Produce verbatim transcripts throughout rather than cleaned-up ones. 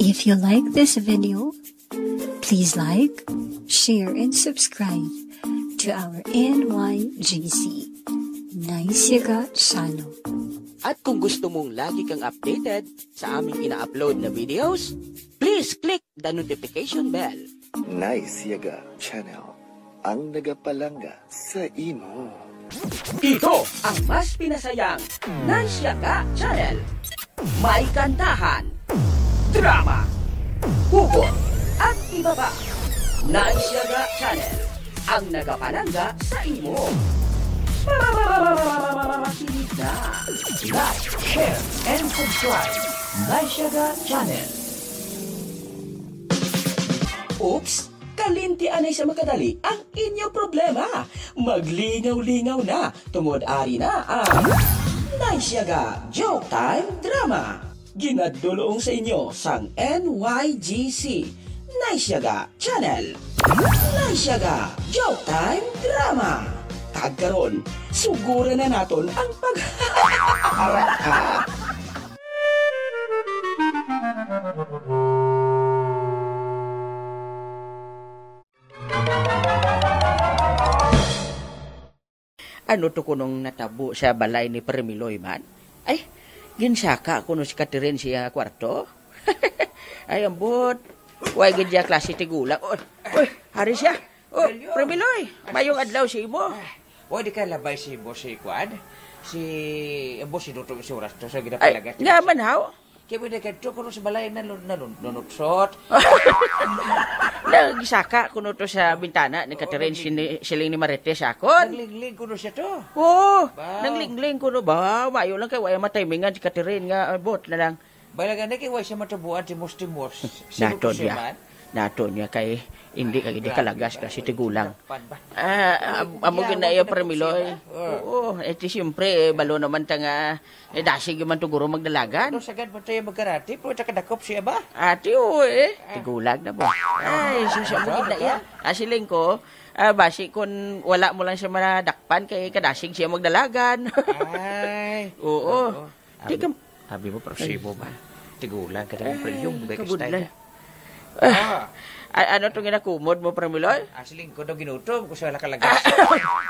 If you like this video, please like, share, and subscribe to our N Y G C Nice Yaga channel. At kung gusto mong lagi kang updated sa aming ina-upload na videos, please click the notification bell. Nice Yaga channel, ang nagapalangga sa imo. Ito ang mas pinasayang Nice Yaga Channel. May kantahan, drama, hugot, at iba pa. Nice Yaga Channel, ang nagapalangga sa imo. Makinig na. Like, share, and subscribe. Nice Yaga Channel. Oops! Kalinti anay sa makadali ang inyo problema. Maglingaw-lingaw na, tungod ari na ang Nice Yaga Joke Time Drama. Ginadulong sa inyo sang N Y G C Nice Yaga Channel. Nice Yaga Joke Time Drama. Kag karon, suguran na naton ang pag Ano to kunong natabo sa balay ni Premiloy man? Ay, ginsaka kuno si Catherine siya kwarto? Ay, ambot. Way gid siya klase tigulang. Uy, uy, hari siya. Oh, Premiloy, mayong adlaw sa imo. Wa di ka labay si boss si kuan? Si boss si Dutong Isuras to sa Ay, ginapalagas. Nga man, haw? Kaya mo nagkadto kuno sa balay na nun- na nun- nanutsot. Nagsaka kuno to sa bintana ni Catherine, sini- siling ni Marites akon. Naglingling kuno siya to. Oo, Ba? Naglingling kuno ba? Mayo lang kay wala matimingan si Catherine nga, ah, bot na lang. Bala gani kay wa siya matubuan, timos-timos. Sino Nato ko siya niya. man? Nato niya kay hindi ka gid Grabe kalagas ba? ka si tigulang. Pan ba? Ah, am- amo Yawa gid na iya, ka na Premiloy. Kutsina. Oh. Oo, eh, ti siyempre, eh, balo naman ta nga, eh, dasig man to guro magdalagan. Ano sagad mo tayo magkarati? Pwede ka dakop siya ba? Ati, oo, eh. Ah. Tigulang na ba? Ay, sus, amo Ikaw, gid na ikaw? iya. Ah, siling ko, ah, basi kun wala mo lang siya madakpan, kay kadasig siya magdalagan. Ay. Oo. Oo. Di Abi, ka abi mo, pero Ay. sibo ba? Tigulang ka naman, Ay, priyong, bugay ka kabudlay. style. Ah. Ah, a- ano tong ginakumod mo, Premiloy? Ah, siling ko daw ginutom ko sa wala kalagas.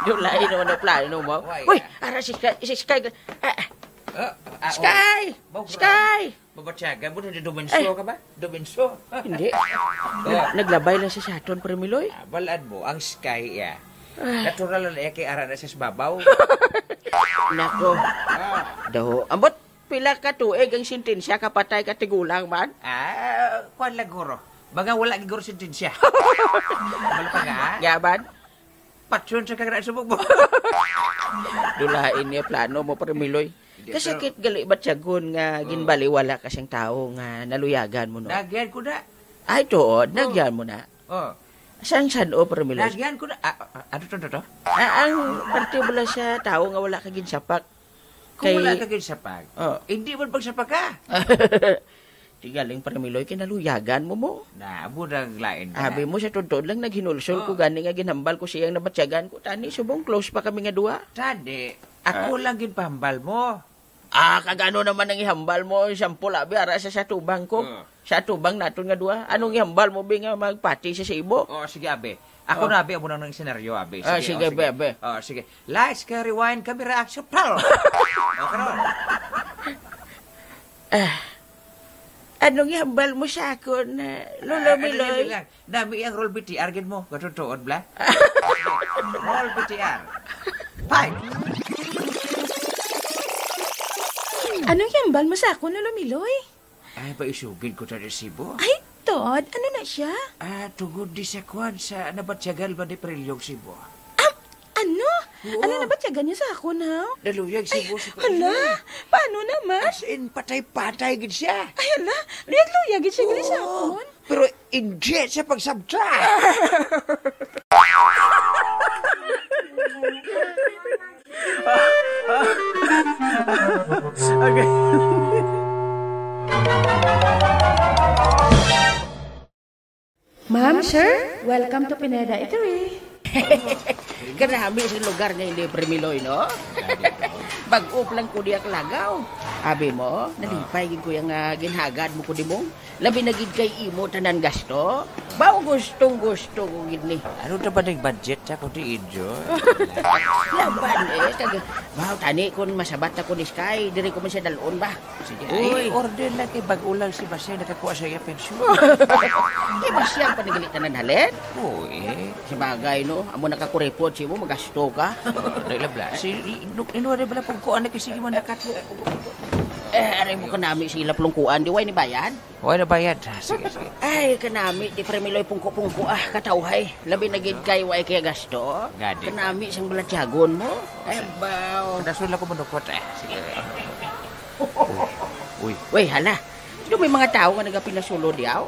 Yung lain naman ang plano mo. Why, Uy, ah? ara si Sky, si Sky. Ah, ah. Ah, ah, Sky! oh. Bago Sky! Babatyagan mo na, dumenso Ay. ka ba? Dumenso. Hindi. Oh. Nag- naglabay lang siya sa aton, Premiloy. Ah, balaan mo, ang Sky, ah. Ah. Natural na iya kay ara na siya sa babaw. Nako. Ah. Daho. Ambot, pila ka tuig ang sentensya ka patay ka tigulang man? Ah, kuwan lang guro. Mga wala gid guro sentensya. Wala pa nga? Nga man? Patyon sa kagra subog mo. Dulain niya plano mo, Premiloy. Hindi, Kasakit pero gali batyagon nga Oh. ginbaliwala ka sang tawo nga naluyagan mo, no? Nagyan ko na. Ay, tuod, Oh. nagyan mo na. Oh. Sang san-o, Premiloy? Nagyan ko na. Ah, ah, ano to, to, to? Ah, ang parte bala sa tawo nga wala ka ginsapak. Kung Kay wala ka ginsapak, Oh. hindi man pagsapaka. Di galing, Premiloy, kinaluyagan mo mo. Na, amo nang lain na. Abi mo, sa totoo lang, naghinulsol ko Oh. gani nga ginhambal ko siyang nabatyagan ko. Tani, subong close pa kami nga duha. Tani, ako Ah. lang ginpahambal mo. Ah, kag ano naman ang ihambal mo? Sample, abi, ara sa, sa tubang ko. Oh. Sa tubang naton nga duha. Anong Oh. ihambal mo, bi, nga magpati siya sa imo? Oh, sige, abi. Ako Oh. na, abi, amo nang senaryo, abi. Ah, Sige, sige, oh, sige. abi, abi. Oh, sige. Lights, ka, rewind, camera, action, pal! Okay na. Ah, anong ihambal mo sa akon, ah, Lolo Ah, ano Miloy? yun lang? Nami ang roll B T R, gid mo. Katutuod, bla? Roll B T R. Fight! Anong ihambal mo sa akon, Lolo Miloy? Ay, paisugin ko ta ni Sibo. Ay, Tod, ano na siya? Ah, tungod di sa kwan sa nabatyagan ba ni Prelyog Sibo? Ah, ano? Oo. Ano nabatyagan niya sa akon, ha? Naluyag Ay, Sibo si hala, Prelyog. Paano naman? As in, patay-patay gid siya. Ay, hala, luyag-luyag gid siya gali sa Oo. akon. Pero hindi sa pagsabta. Okay. Ma'am, sir, welcome to Pineda Eatery. Kanami sa lugar nga hindi, Pre Miloy, no? Bag-o pa lang ko diya kalagaw. Abi mo, nalipay gid ko yang, ah, ginhagad mo ko, Dimong. Labi na gid kay imo tanan gasto. Baw, gustong-gusto ko gid ni. Ano na ba ning budget sa kundi inyo? Laban, eh, kag, baw, tani, kung masabat ako ni Sky, diri ko man siya dalon ba? Sige, uy, ay, order lang kay bag-o lang si Basya nakakuha sa iya pensyon. Di ba siya ang panigali tanan halin? Oo, eh. Sabagay, no? Amo nakakuripot si mo, magasto ka. Dahil bala, si, ino, ino, rin bala pagkuha na kasi mo nakat mo. Eh, aray mo kanami sila plungkuan, di way ni bayad? Way na bayad. Sige, sige. Ay, kanami, di Pre Miloy pungko-pungko, ah, katawhay. Labi na gid kay way kaya gasto. Gadi. Kanami sang balatyagon mo. Ay, baw. Kadasol ako manukot, eh. Sige. Uy. Uy. Uy, hala. Daw may mga tawo nga nagapinasulod diaw.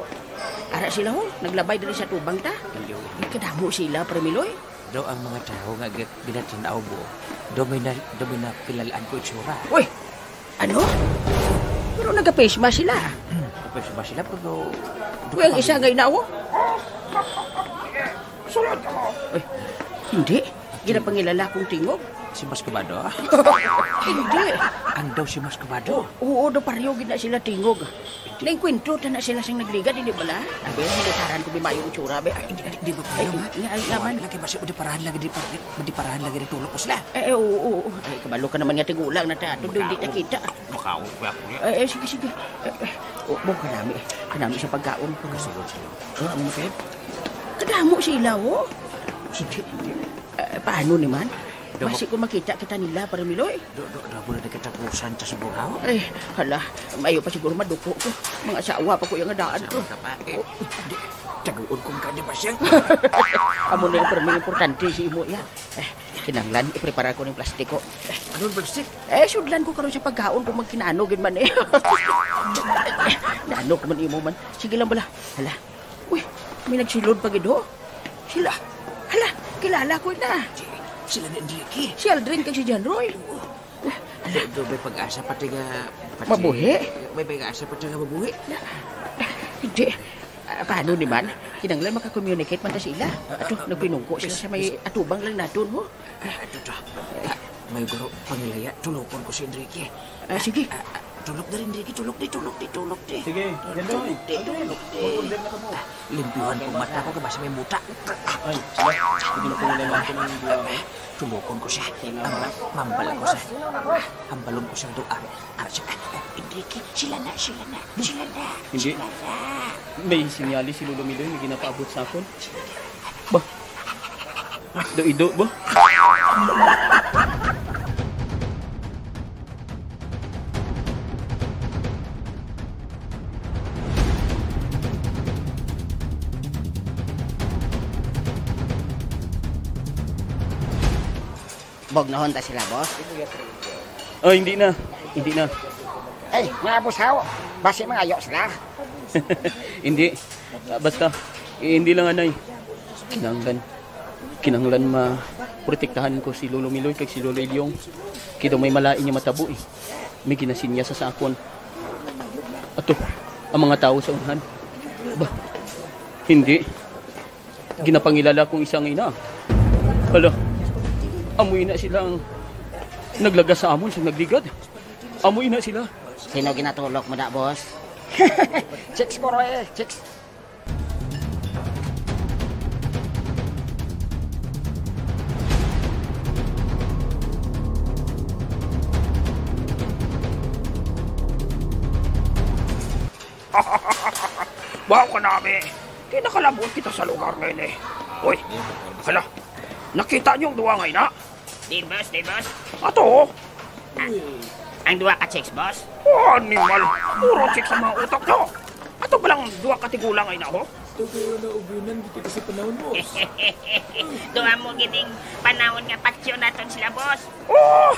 Ara sila, ho. Naglabay diri sa tubang ta. Iyo. Kadamo sila, Pre Miloy. Daw ang mga tawo nga gi-, ginatin-aw mo, daw may na-, daw may nakilalaan ko itsura. Uy! Ano? Pero nagapesma sila. Nagapesma sila, pero uy, ang isa nga inawo? Sulod ka mo! Uy, hindi. Ginapangilala kong tingog. Si Mas Kabado, ah? Hindi. Ang daw si Mas Kabado? Oo, daw pareho gid na sila tingog. Nainkwentro ta na sila sing nagligad, hindi bala? Abi, nilitaran ko bi mayo ang itsura, be. Ay, hindi, hindi, hindi ba pareho, ha? Ay, ay, naman. Lagi ba siya madiparahan lagi di par-, madiparahan lagi di tulog ko sila? Eh, eh, oo, oo, oo. Ay, kabalo ka naman nga tigulang na ta. Ato, doon di ta kita. Makaon ko ako niya. Eh, eh, sige, sige. Eh, eh, oh, mo kanami. Kanami sa pagkaon ko. Kasulod sila. Oh, ang mga kadamo sila, oh. Sige. Eh, paano naman? Basi ko makita kita nila, Pre Miloy. Do, do, do, muna na katapusan ta sa bugaw? Ay, hala, mayo pa siguro maduko ko. Mga asawa pa ko yung daan ko. Asawa ka pa, eh. Oh. Di, taguon kong ka, di ba siya? Amo na yung permi importante si imo, ya. Eh, kinanglan, iprepara ko ng plastiko. Eh, anong plastik? Eh, sudlan ko karon sa pagkaon kung magkinano gid man eh. Nano ko man imo man. Sige lang bala. Hala. Uy, may nagsilod pa gid, ho. Sila. Hala, kilala ko na. Si, sila ni Enrique. Si Aldrin kag si John Roy. Oo. Ala. Do, do, may pag-asa pa ti nga pati-, mabuhi? May pag-asa pa ti nga mabuhi? Hindi. Ah, paano ni man? Kinanglan maka-communicate man ta sila. Ah, ato, ah, nagpinungko sila sa may atubang lang naton, ho. Ah, ato, ato. Ah, may guro, pangilaya, tulokon ko si Enrique. Ah, sige. Ah, ah, tulok na rin, Enrique. Tulok di, tulok di, tulok di. Sige, tulok di, tulok di. Ah, limpyuhan ko mata ko, kay basi may muta. Ay, sige. Hindi na ko nilalaman ko ng buwan. Tulokon ko siya. Ang mambal ko siya. Hambalon ko siya doon. Ah, siya, ah, Enrique, sila na, sila na, sila na, hindi. Sila na. May sinyalis si Lolo Miloy nga ginapaabot sa akon. Ba? Ido-ido ba? Bugnohon ta sila, boss? Ah, hindi na. Hindi na. Ay, mga busaw, basi mangayo sila. Hindi. Ah, basta, eh, hindi lang, anay. Kinanglan. Kinanglan ma-, protektahan ko si Lolo Miloy kag si Lolo Ilyong. Kay daw may malain nga matabo, eh. May ginasinyas sa akon. Ato, ang mga tawo sa unahan. Ba, hindi. Ginapangilala kong isa nga ina. Hala, amoy na sila ang naglagas sa amon sa nagligad. Amoy na sila. Sino ginatulok mo na, boss? Chicks ko, Roy. Chicks. Wow, kanami. Di nakalabot kita sa lugar ngayon eh. Uy, hala. Nakita niyo ang duwa nga ina? Di, boss, di, boss. Ato. Ah, ang duwa ka chicks, boss? Oh, animal. Puro chicks ang mga utak niyo. Ato palang duwa ka tigulang nga ina, ho? Ito kayo na ubunan dito kasi panahon, boss. Duwa mo gining panahon nga patyo naton sila, boss. Oh!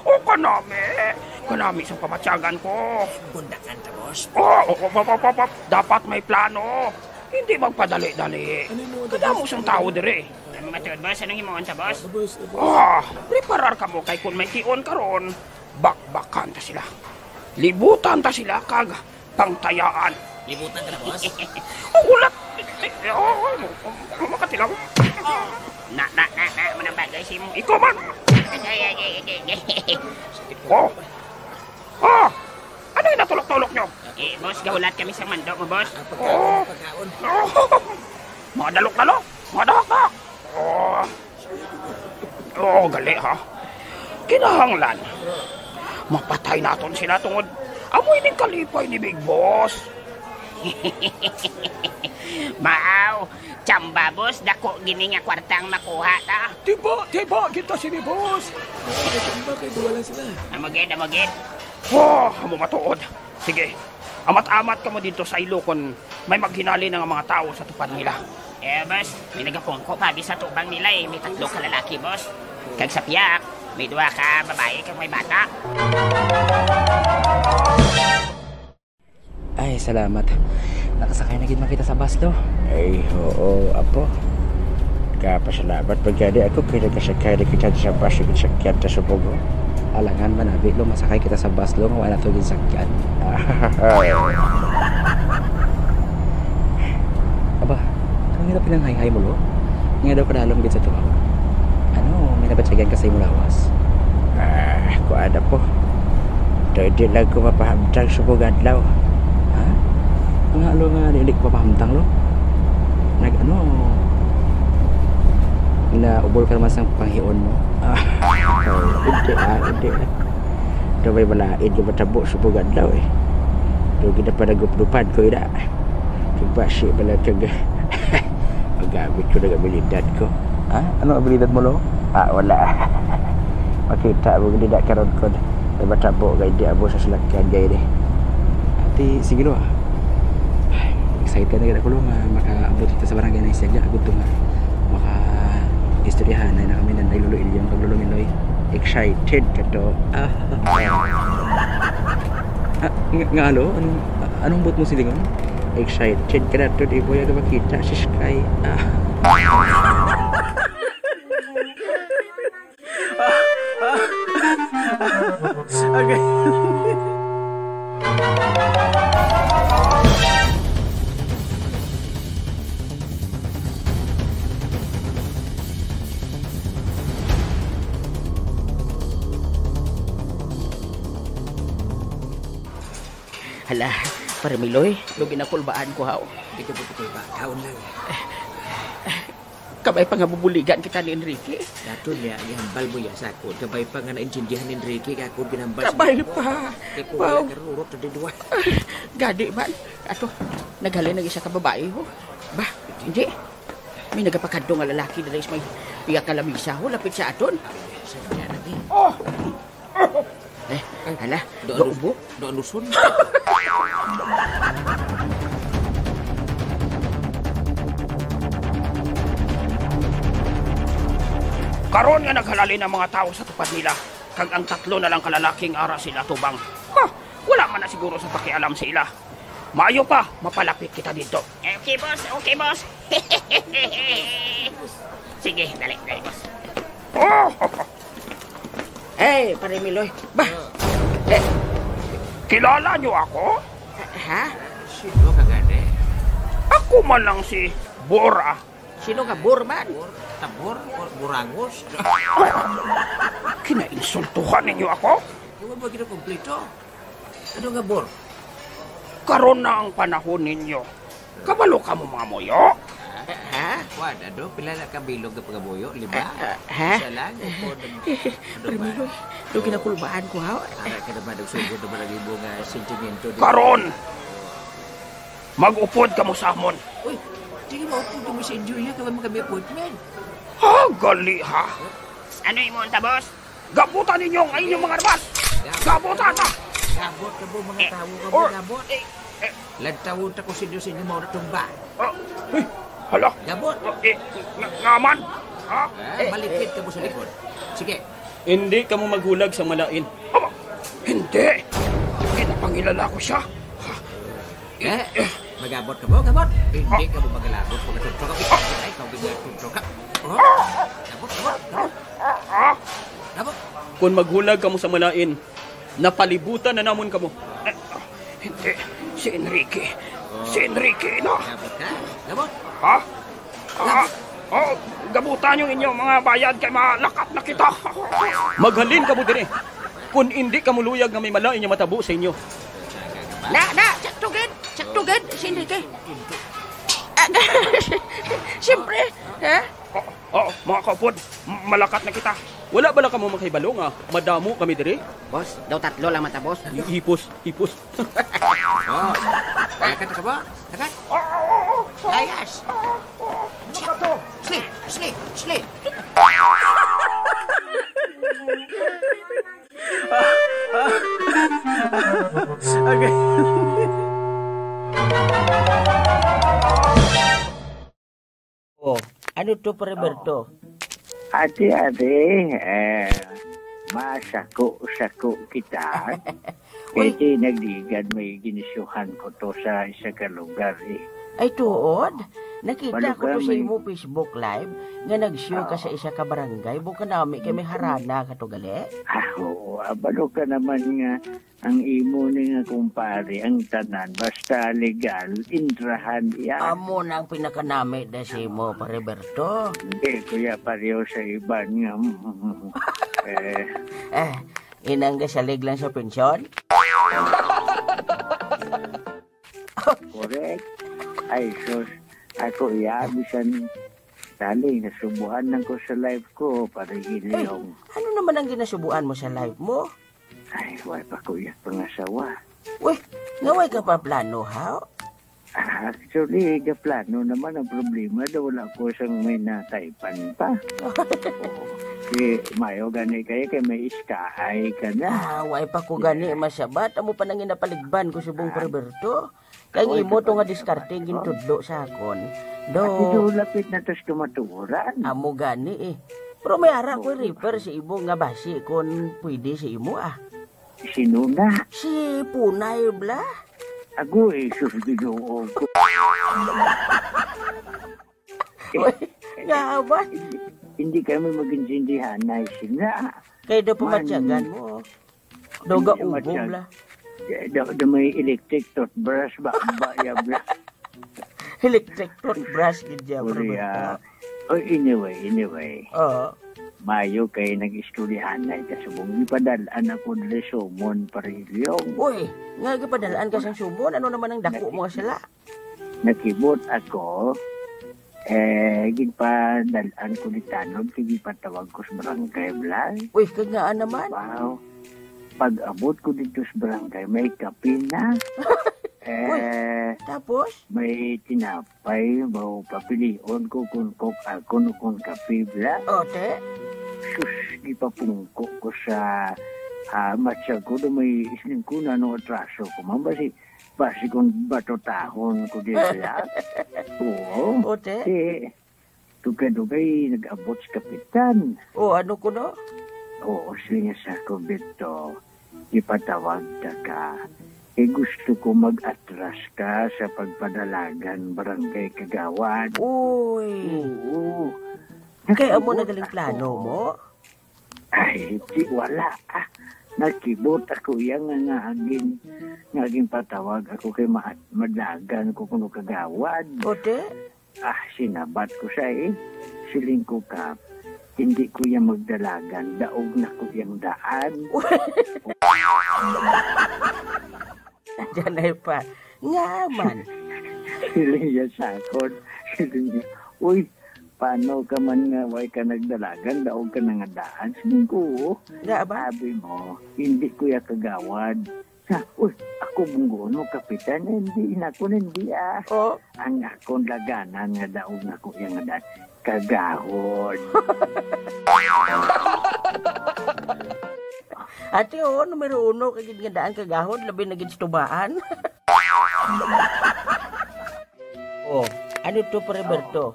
Oh, kanami. Kanami sang pamatyagan ko. Bundakan ta, boss. Oh, oh, oh, oh, oh, oh. Dapat may plano. Hindi magpadali-dali. Ano yung mga kadamo sang tao dire. Ang mga tuod, boss, anong himuon ta, boss? Ano, boss? Ano, boss? Ah, preparar ka mo kay kung may tion karon, bakbakan ta sila. Libutan ta sila kag pangtayaan. Libutan ka na, boss? Ulat! Eh, oh, oh, oh, oh, makatilaw. Na, na, na, na, manang bagay si mo. Ikaw man. Ay, ay, ay, ay, ay. Sakit ko. Oh. Ano yung natulok-tulok nyo? Eh, boss, gahulat kami sa mando mo, boss. Oh. Oh. Mga dalok-dalok. Mga dahak-dahak. Oh. Oh, gali, ha? Kinahanglan mapatay naton sila tungod amo ining kalipay ni Big Boss. Maaw, tsamba, boss, dako gini nga kwarta ang makuha ta. Tibo, tibo, gito sini, boss. Ay, tamba kay duwa lang sila. Amo gid, amo gid. Oh, amo matuod. Sige, amat-amat kamo dito sa ilo kon may maghinali na nga mga tawo sa tupad nila. Eh, boss, may nagapungko pa abi sa tubang nila eh. May tatlo ka lalaki, boss. Kag sa piyak, may duha ka babayi kag may bata. Ay, salamat. Nakasakay na gid man kita sa bus, lo. Ay, oo, apo. Kapasalamat pa gani ako kay nakasakay na kita sa bus, yung sakyan ta subong, oh. Alangan man abi, lo, masakay kita sa bus, lo, nga wala to ginsakyan. Aba, ano nga pinanghayhay mo, lo? Nga daw kadalom gid sa tuhaw. Ano, may nabatyagan ka sa imong lawas? Ah, kuan na po. Daw di lang ko mapahamtang subong adlaw. Ha? Nga, lo, nga di, di ko mapahamtang, lo? Nag, ano, naubol ka naman sa panghion mo? Ah, hindi, ah, hindi, ah. Daw may malain nga matabo subong adlaw, eh. Daw ginapanagupdupan ko, ina. Kag basi bala kag magamit ko ng abilidad ko. Ha? Anong abilidad mo, lo? Ah, wala. Makita mo gid na karon ko. May matabo kay di amo sa salakyan kay ni. Ati, sige, lo, ah. Excited na gid ako, lo, nga makaabot kita sa barangay na isagya. Agud to nga maka-istoryahan na kami nanday Lolo Ilyong kag Lolo Miloy. Excited ka to. Ah. Ah, nga, nga, lo? Anong, anong buot mo silingon? Excited ka na to, di mo yung makita si Sky. Ah. Okay. Hala, Pare Miloy, lugi na kulbaan ko, haw. Di ka buti kulba, kaon lang. Kabay pa nga bubuligan kita ni Enrique. Dato niya, ihambal mo ya sa akon. Kabay pa nga naintindihan ni Enrique nga akon ginhambal sa Kabay akon. Pa. Kay kung Wow. Wala ka rurot, na didwa. Gadi man. Ato, naghalin ang isa ka babae, ho. Ba, hindi. May nagapakadto nga lalaki dali sa may iya ka lamisa, ho, lapit sa aton. Ay, sa niya na, eh. Oh! Eh, hala, do, do, ano, ubo? Do, ano, son? Karon nga naghalalin ang mga tawo sa tupad nila, kag ang tatlo na lang ka lalaki nga ara sila tubang. Ha, wala man na siguro sa pakialam sa ila. Maayo pa, mapalapit kita dito. Okay, boss. Okay, boss. Sige, dali, dali, boss. Oh! Hey, Pare Miloy. Ba? Eh, kilala niyo ako? Ha? Sino ka gani? Ako man lang si Bora. Sino ka, Bor man? Bor, tabor, bor, burangos. Kinainsultuhan ninyo ako? Ikaw ba ginakompleto? Ano nga, Bor? Karon na ang panahon ninyo. Kabalo ka mo mga muyo? Ha? Ha? Kuwan, ano? Pila na ka bilog nga pangamuyo? Lima? Ah, ah, ha? Isa lang? O po, nag-, ano ba? Primero, yung kinakulbaan ko, ha? Ara ka naman, nagsugod naman ang imo nga sentimento. Karon, mag-upod ka mo sa amon. Uy, di ka maupod mo sa inyo, ya, kaya mo kami appointment. Ah, gali, ha? Ano imo unta, boss? Gabutan ninyo ang inyong mga armas! Gabutan na! Gabot ka po, mga Eh, tawo ka po, or, gabot. Eh, eh. Lantawon ta ko sa inyo, sa inyo, mga tumba. Ah, uy, hala. Gabot. Ah, eh, nga, nga man. Ha? Ah, malikid ka po sa likod. Sige. Hindi ka mo maghulag sa malain. Aba, hindi. Kinapangilala ko siya. Eh, magabot ka mo, gabot. Hindi ka mo magalabot, magatuntro ka. Ay, ikaw, ginatuntro ka. Oh, gabot, gabot, gabot. Gabot. Kung maghulag ka mo sa malain, napalibutan na namon ka mo. Eh, hindi. Si Enrique. Si Enrique na. Gabot ka? Gabot. Ha? Ah, oh, gabutan yung inyong mga bayad kay malakat na kita. Maghalin kamo diri. Kun indi kamo luyag nga may mala inyo matabo sa inyo. Na, na, sakto gid, sakto gid, si Enrique. Ah, siyempre, ha? Oh, oh, mga kaupod, m- malakat na kita. Wala bala kamo makahibalo nga madamo kami diri? Boss, daw tatlo lang mata, boss. Hipos, hipos. Oh, malakat na ka ba? Malakat? Layas! Sleep! Sleep! Sleep! Okay. Oh, ano to, Pare Berto? Ate, ate, eh, masako-sako kita. Uy. Kay tinagdigan may ginisyuhan ko to sa isa ka lugar, eh. Ay, tuod? Nakita ko to sa imo Facebook Live nga nag-show ka sa isa ka barangay. Buka nami kay may harana ka to gali? Ah, oo. Abalo ka naman nga ang imo ni nga kumpare, ang tanan, basta legal, intrahan iya. Amo na ang pinakanami da sa imo, Pare Berto. Hindi, kuya, pareho sa iban nga, eh, Eh, inang gasalig lang sa pensyon? Correct. Ay, sus. Ako, iya, bisan dali, nasubuan lang ko sa life ko, Pare Ay, Ilyong. Ano naman ang ginasubuan mo sa life mo? Ay, wala pa ko iya pangasawa. Uy, nga way ka pa plano, ha? Ah, actually, gaplano naman ang problema daw wala ko sang may nataypan pa. Oo. Si Mayo gani kaya kay may iskahay ka na. Ah, way pa ko gani masabat. Amo pa nang ginapaligban ko subong Pare Berto. Kay ang imo to nga diskarte ang gintudlo sa akon. Do. Ati do lapit na tas kamatuoran. Amo gani eh. Pero may ara ko refer sa imo nga basi kon pwede sa imo ah. Sino na? Si Punay bla. Agoy, sus, Ginoo ko. Uy, nga ba? Hindi, hindi kami magintindihanay sila. Kay daw pamatyagan mo. Daw gaubog la. Daw, daw may electric toothbrush ba, ba, ya, bla. Electric toothbrush gid ya, Pare Berto. Oh, anyway, anyway. Oo. Mayo kay nag-istoryahanay ka subong. Ipadal-an ako diri sumon, Pare Ilyong. Uy, nga gipadal-an ka sang sumon? Ano naman ang dako mo nga sila? Nakibot ako, eh, ginpadal-an ko ni tanod kay gipatawag ko sa barangay, Blay. Uy, kag ngaa naman? Wow. Pag-abot ko dito sa barangay, may kape na. Uy, eh, tapos? May tinapay, bawo papilion ko kung coke ako no kung kape, bla. O, te? Sus, gipapungko ko sa, ah, matsa ko, do may isling ko na no atraso ko. Mambasi, Basi kung batutahon ko dira. Oo. O, te? Te, dugay-dugay nag-abot si Kapitan. O, ano kuno? Oo, sige sa ko, Bito. Ipatawag ta ka. Eh, gusto ko mag-atras ka sa pagpadalagan barangay kagawad. Uy. Oo. Kay amo na galing plano mo? Ay, di wala. Ah, nakibot ako iya nga, nga agin, nga agin patawag ako kay ma-, madlagan ko kuno kagawad. O, te? Ah, sinabat ko siya eh. Siling ko, Kap, hindi ko iya magdalagan, daog na ko iyang daan. Diyan ay pa. Nga man. Siling niya sa akon, siling niya, "Uy, paano ka man nga way ka nagdalagan, daog ka na nga daan?" Siling ko, "Oo." Nga ba? Sabi mo, "Hindi ko ya kagawad." Sa, "Uy, ako bunggoon mo, kapitan?" "Hindi, inako, hindi ah." Oh. "Ang akon laganan nga daog na ko iya nga daan, kagahod." Ate, oo, numero uno kay gid nga daan kagahod, labi na gid sa tubaan. Oh, ano to, Pare Berto?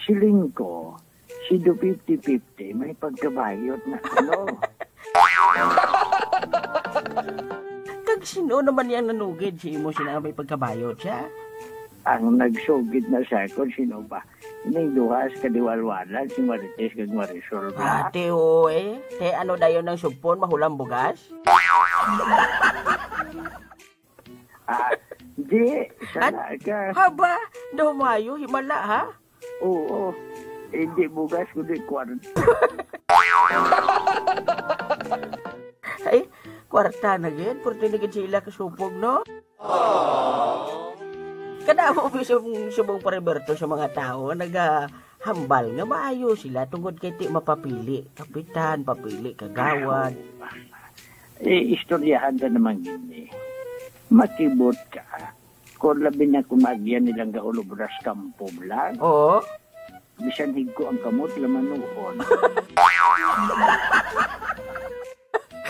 Siling ko, si do fifty fifty, may pagkabayot na ano. Kag sino naman yang nanugid si imo sina may pagkabayot siya? Ang nagsugid na sa akon, sino ba? Ining duha sa kadiwalwalan, si Marites kag Marisol ba? Ate, oo eh. Te, ano dayon ang sugpon, mahulang bugas? Ah, Di, sala ka. Haba, daw maayo, himala, ha? Oo. Hindi bugas, kundi kwarta. Ay, kwarta na gid. Pwerte na gid sila kasupog, no? Kadamo ba subong, subong, Pare Berto, sa mga tawo nagahambal nga maayo sila tungod kay ti mapapili kapitan, papili kagawad. Eh, istoryahan ta naman gini. Makibot ka. Kung labi na kung maagyan nilang gaulobras kampo lang. Oo. Bisan higko ang kamot, lamanuon.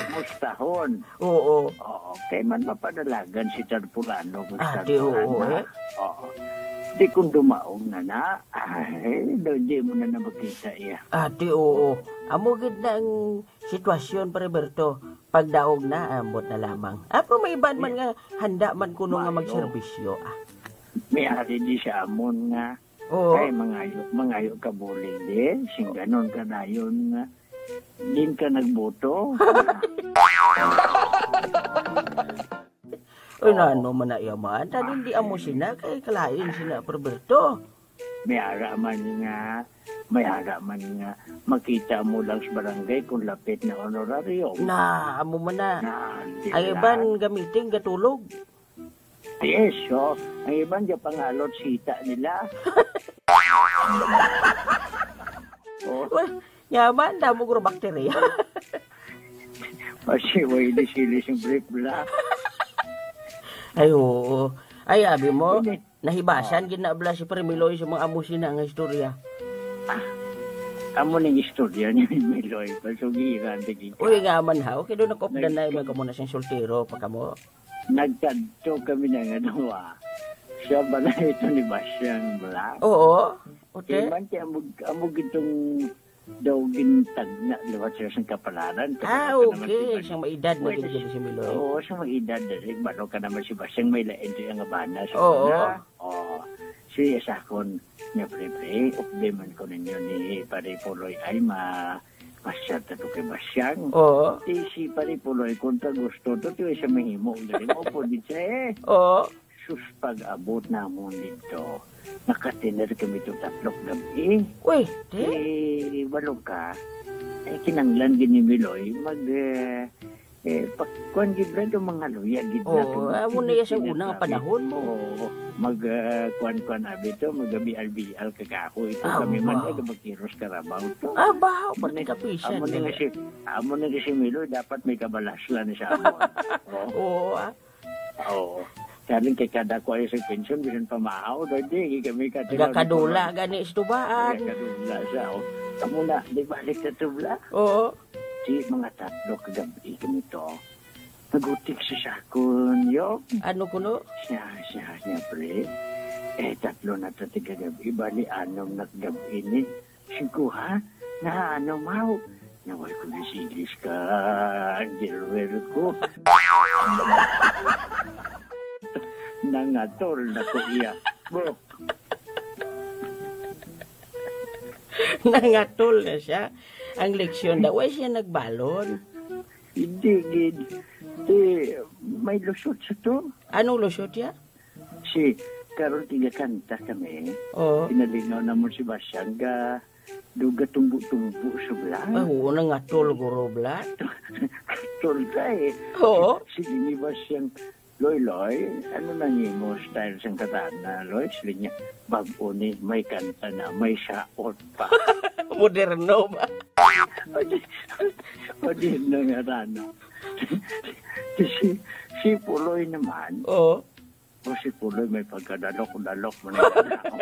Mustahon. Oo. Oo, kay man mapadalagan si Tarpulano kung Ate, oo, Tarpulana. Eh. Oo. Di kung dumaog na na, ay, daw di mo na na makita iya. Ate, oo. Amo gid na ang sitwasyon, Pare Berto. Pagdaog na, ambot na lamang. Ah, pero may iban man nga handa man kuno nga Maayo. Magserbisyo, ah. May ari di sa amon nga, Oo. Ay, mangayo, mangayo ka buling di. Sing ganon ka dayon nga, din ka nagboto. Uy, Oo. Nano man na iya man? Tani, hindi amo sina, kay kalain sina, Pare Berto. May ara man nga, may ara man nga, makita mo lang sa barangay kung lapit na honorarium. Na, amo man na. Na, di Ang lang. Iban gamitin, gatulog. Yes, so, ang iban gapangalot sita nila. Oh. Uy, yaman, damo guro bakterya. Kasi way di sili sing brief bla. Ay, oo. Ay, abi mo, Ini. Nahibasan Oh. Gid na bala si Pare Miloy sa mga amo sina nga istorya. Ah, amo ning istorya ni Miloy, pasugiran lagi ka. Uy, nga man ha, okay, doon nakopdan na Nag- yung mga kamo na siyang soltero pa kamo. Nagkadto kami na nga duwa. Siya ba na ito ni Basyang Black? Oo, okay. Kay man kay amo, amo gitong daw gintagna liwat siya sang kapalaran. Ah, okay. Siyang maedad na gid si Miloy. Oo, siyang maedad na gid. Balo ka naman si Basyang may lain siya nga bana sa Oo. Una. Oo. Siya sa akon nga, "Pre, pre, updi man ko ninyo ni Pare Puloy ay ma-, masyad na to kay Basyang." Oo. Di si Pare Puloy, kung ka gusto to, to siya mahimo. Dali mo po, di siya eh. Oo. Sus, pag-abot namon didto, nakatener kami to tatlo ka gab-i. Uy, di? Eh, balo ka, eh, kinanglan gid ni Miloy mag, eh, eh, pa-, kuwan gid ba, itong mga luya gid Oo, natin. amo na yan sa Kinanglan unang namin. Panahon mo. Oo, mag, ah, kuwan-kuwan abi to, mag-abial-bial kagaho. Ito Ah, kami man, wow. Ay, magkiros karabaw to. Ah, bahaw, pati May, kapisan amo na nila. Nga si, amo na nga si Miloy, dapat may kabalaslan sa amon. Oo. Oo, ah. Oo. Galing kay kada ko ay sa pensyon, bisan pamahaw, daw di, kami ka Nagakadula gani sa tubaan. Nagakadula siya, oh. Amo na, di balik sa tubla? Oo. Di mga tatlo ka gab-i kami to. Nagutik sa sakon, yo. Ano kuno? Siya, siya, siya, pre. Eh, tatlo na to ti ka gab-i, bali anom na ka gab-i ni. Singko, ha? Na, ano, maw? Naway ko nasilis ka, underwear ko. Nangatol na ko iya. Bo. Nangatol na siya. Ang leksyon daw, ay siya nagbalon. Hindi, gid. Eh, may lusot sa to. Anong lusot ya? Si, karon tigakanta kami. Oo. Pinalingaw namon si Basyang ga, do gatumbo-tumbo sa bla. Ay, oo, nangatol, guro, bla. Tol ka eh. Oo. Sige ni Basyang, "Loy, Loy, ano nang imo style sang katana, Loy?" Siling niya, "Bag-o ni, may kanta na, may saot pa." Moderno ba? Pwede, pwede na nga rano. Si, si Puloy naman, Oo. O si Puloy may pagkadalok-dalok man ang tao.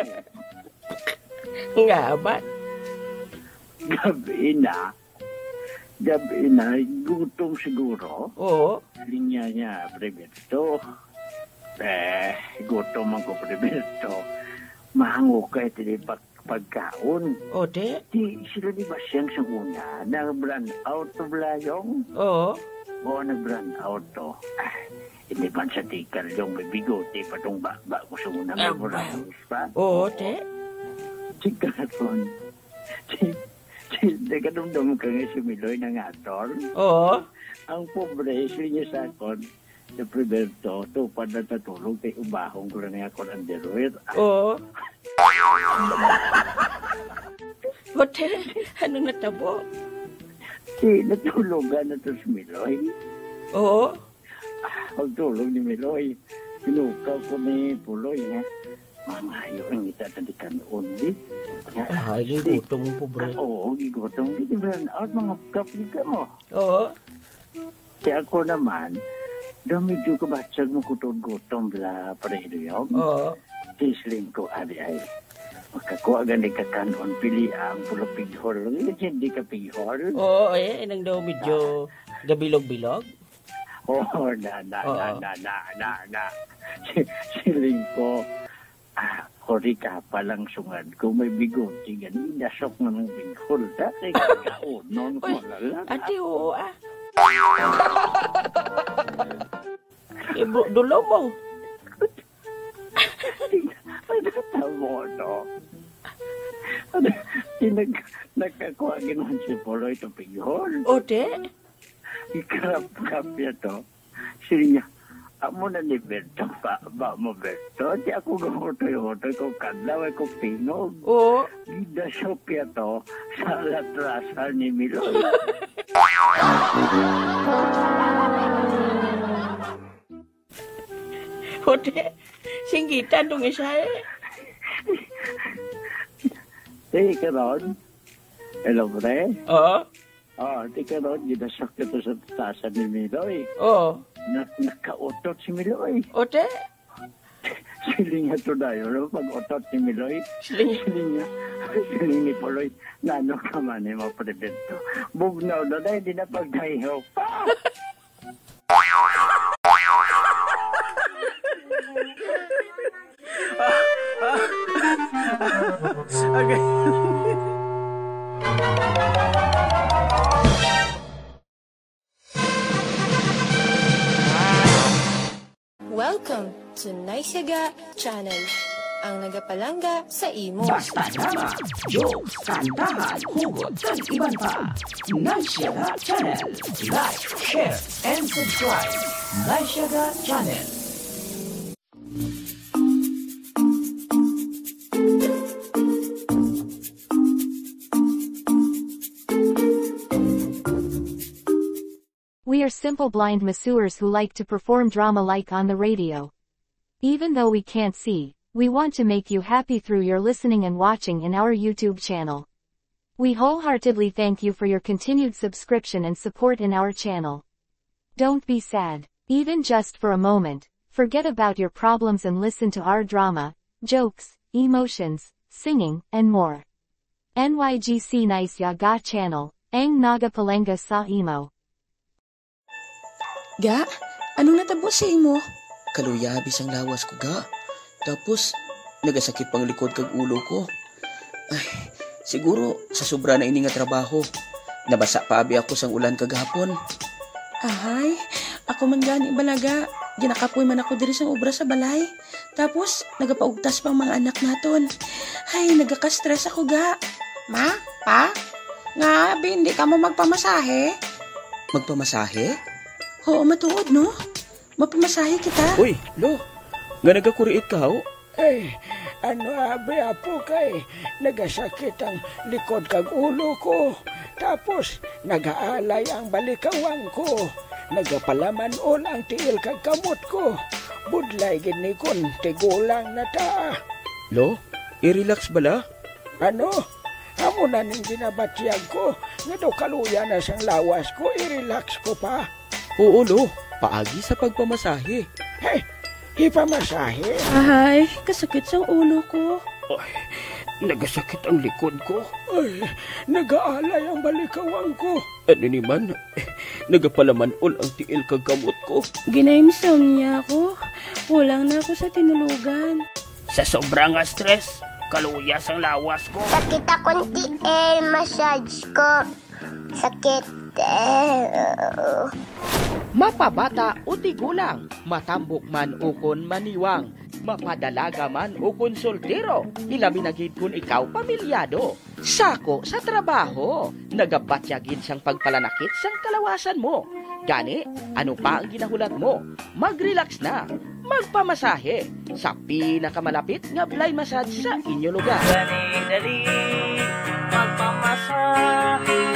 Nga ba? Gabi na. Gabi na. Gutom siguro. Oo. Linya niya, Pre Berto. Eh, gutom man ko, Pre Berto. Mahangukay tili pag-, pagkaon. O, te? Di sila ni Basyang sa una, na-brownout na blayong. Oo. Oo, nag-brownout to. Ah, hindi man sa tikal yung may bigote pa tong baba ko sa una, may Ah, brownout pa. Oo, te? Di karon. Di, di, di kadumdum ka nga si Miloy nangatol? Oo. Ang pobre, si niya sa akon, Siyempre, Berto, tupad na natulog kay ubahon ko na niya kon underwear. Oo. Hotel, ano natabo? Si natulog na to si Miloy. Oo. Pagtulog ni Miloy, sinukaw ko ni Puloy, ha? Mangayo ang isa sa di kanon, di? Ay, gigutom mo, pobre. Oo, gigutom. Di ba, out mga kapli ka mo? Oo. Kaya ako naman, daw medyo kabatsag mo kutod gutom, bla, pare Iluyong. Oo. Tisling ko, ari ay. Makakuha gani ka kanon, pili ang pula pighol. Hindi ka pighol? Oo, eh, nang daw medyo gabilog-bilog. Oo, na, na, Oo. na, na, na, na, na. Si-, siling ko, ah, kuri ka pa lang sungad ko, may bigote gani, dasok na ng bingkol. Dati, kaunon, Uy, malala. Ate, oo, ah. Ibu-, dulo mo. Ano tamo, no? Ano, tinag-, nagkakuha ginawa si Poloy to pighol. O, te? Ikarap-kap niya to. Sili niya, "Amo na ni Berto pa, ba mo, Berto? Di ako gahutoy-hutoy kung kadlaw ay kung tingog." Oo. Gidasok niya to sa latrasan ni Miloy. Hote, singgitan dong isa eh. Hey, karon. Hello, pre. Oo. Oh, di karon, gidasok ka to sa tasan ni Miloy. Oo. Na-, nakautot si Miloy. Ote? Siling nga to dayon, no? Pag-utot ni Miloy. Siling. Siling nga, siling ni Puloy, "Nano ka man, eh, mga pribento? Bugnaw na na, hindi na pagdayok." Okay. Welcome to Nice Yaga Channel, ang nagapalangga sa imo. Basta drama, jokes, kantahan, hugot, kag iban pa. Nice Yaga Channel. Like, share, and subscribe. Nice Yaga Channel. We are simple blind masseurs who like to perform drama like on the radio. Even though we can't see, we want to make you happy through your listening and watching in our YouTube channel. We wholeheartedly thank you for your continued subscription and support in our channel. Don't be sad, even just for a moment. Forget about your problems and listen to our drama, jokes, emotions, singing, and more. N Y G C Nice Yaga Channel, ang nagapalangga sa imo. Ga, anong natabo sa imo? Kaluya abi sang lawas ko, ga. Tapos, nagasakit pang likod kag ulo ko. Ay, siguro sa sobra na ini nga trabaho. Nabasa pa abi ako sang ulan kagahapon. Ahay, ako man gani bala, ga. Ginakapoy man ako diri sang obra sa balay. Tapos, nagapaugtas pa ang mga anak naton. Ay, nagaka-stress ako, ga. Ma? Pa? Nga, abi, hindi ka mo magpamasahe? Magpamasahe? Oo, matuod, no? Mapamasahe kita. Uy, Lo, nga nagakuriit ka, ho? Ay, ano, abi, apo, kay nagasakit ang likod kag ulo ko. Tapos, nagaalay ang balikawang ko. Nagapalaman-ol ang tiil kag kamot ko. Budlay gid ni kon tigulang na ta. Lo, i-relax bala? Ano? Amo na ning ginabatyag ko, nga daw kaluya na sang lawas ko, i-relax ko pa. Oo, Lo. Paagi sa pagpamasahe. Hey, ipamasahe? Ahay, kasakit sang ulo ko. Ay, nagasakit ang likod ko. Ay, nagaalay ang balikawang ko. Ano ni man? Nagapalaman-ol ang tiil kag kamot ko. Gina-insomnia ako. Kulang na ako sa tinulugan. Sa sobra nga stress, kaluya sang lawas ko. Sakit akong tiil, massage ko. Sakit, eh. Mapabata o tigulang, matambok man ukon maniwang, mapadalaga man ukon soltero, ilabi na gid kon ikaw pamilyado. Sako sa trabaho, nagabatya gid sang pagpalanakit sang kalawasan mo. Gani, ano pa ang ginahulat mo? Mag-relax na. Magpamasahe sa pinakamalapit nga blind massage sa inyo lugar. Dali-dali, magpamasahe.